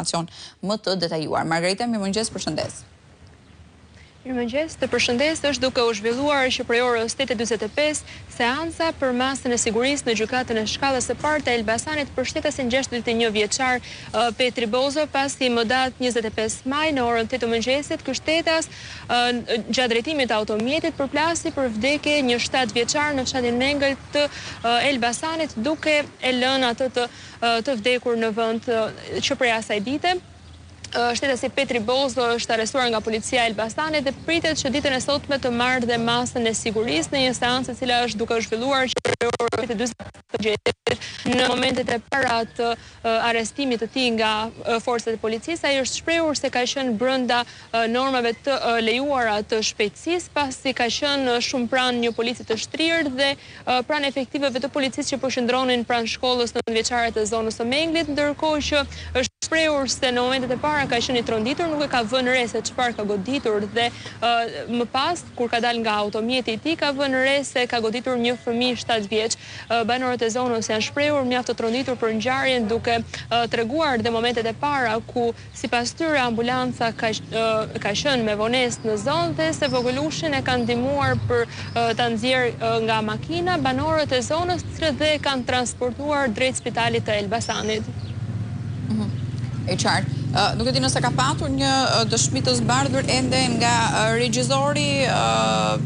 informacion më të detajuar. Margarita, mirëmëngjes, përshëndes. Mirëmëngjes, të përshëndes, është duke u zhvilluar që prej orës 8:45 seanca për masën e sigurisë në gjykatën e shkallës së parë të Elbasanit për shtetasin 61 vjeçar Petri Bozo, pasi më datë 25 maj në orën 8 të mëngjesit ky shtetas gjatë drejtimit të automjetit përplasi për vdekje një 7 vjeçar në fshatin Mengël të Elbasanit duke e lënë atë të të vdekur në vend që prej asaj dite. Shtetasi Petri Bozo është arrestuar nga policia e Elbasanit dhe pritet që ditën e sotme të marrë dhe masën e sigurisë në një seancë e cila është duke u zhvilluar që prej orës 8:40 të mëngjesit. Në momentet e para të arrestimit të tij nga forcat e policisë, ai është shprehur se ka qenë brenda normave të lejuara të shpejtësisë, pasi ka qenë shumë pranë një polici të shtrirë dhe pranë efektivëve të policisë që po qëndronin pranë shkollës nëntëvjeçare të zonës së Menglit, ndërkohë që është shprehur se në momentet e para ka qenë i tronditur, nuk e ka vënë re se çfarë ka goditur dhe më pas, kur ka dalë nga automjeti i tij, ka vënë re se ka goditur një fëmijë 7 vjeç. Banorët e zonës janë shprehur mjaft të tronditur për ngjarjen, duke treguar dhe momentet e para ku Sipas tyre, ambulanca ka ka qenë me vonesë në zonë dhe se vogëlushin e kanë ndihmuar për ta nxjerrë nga makina banorët e zonës, të cilët dhe e kanë transportuar drejt spitalit të Elbasanit. Mhm. E qartë. Nuk e di nëse ka patur një dëshmi të zbardhur ende nga regjizori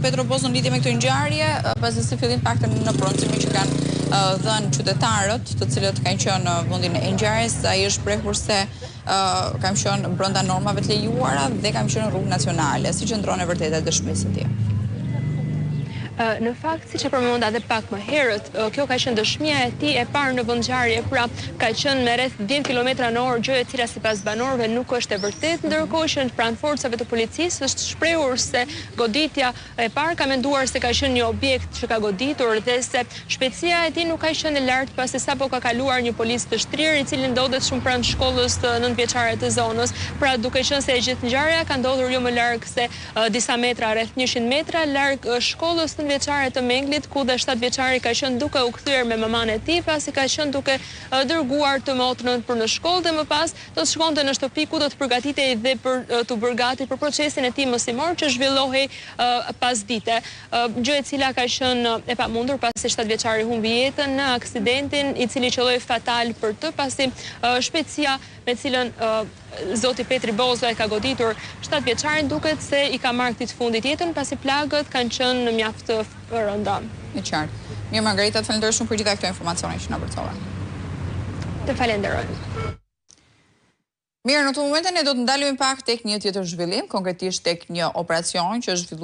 Petro Bozo në lidhje me këtë ngjarje, pasi si fillim paktën në prononcimin që kanë dhënë qytetarët, të cilët kanë qenë në vendin e ngjarjes, ai është shprehur se kam qenë brenda normave të lejuara dhe kam qenë në rrugë nacionale. Si qëndron e vërteta e dëshmisë së tij? Në fakt, siç e përmenda edhe pak më herët, kjo ka qenë dëshmia e tij e parë në vendngjarje, pra ka qenë me rreth 10 kilometra në orë, gjë e cila sipas banorëve nuk është e vërtetë, ndërkohë që pranë forcave të policisë është shprehur se goditja e parë ka menduar se ka qenë një objekt që ka goditur dhe se shpejtësia e tij nuk ka qenë e lartë pasi sapo ka kaluar një polic të shtrirë i cili ndodhet shumë pranë shkollës nëntëvjeçare të zonës. Pra duke qenë se e gjithë ngjarja ka ndodhur jo më larg se disa metra rreth 100 metra larg shkollës nëntëvjeçare të Menglit ku dhe shtatëvjeçari ka qenë duke u kthyer me mamanë e tij pasi ka qenë duke dërguar të motrën për në shkollë dhe më pas do të shkonte në shtëpi ku do të përgatitej dhe për t'u bërë gati për procesin e tij mësimor që zhvillohej pasdite. Gjë e cila ka qenë e pamundur pasi shtatëvjeçari humbi jetën në aksidentin i cili qëlloi fatal për të pasi shpejtësia me cilën zoti Petri Bozo e ka goditur shtatëvjeçarin duket se i ka marrë këtij të fundit jetën pasi plagët kanë qenë mjaft të rënda. E qartë. Mirë Margarita, të falenderoj shumë për gjitha këto informacione që na përcolle. Të falenderoj. Mirë, në këto momente ne do të ndalemi pak tek një tjetër zhvillim, konkretisht tek një operacion që është zhvilluar.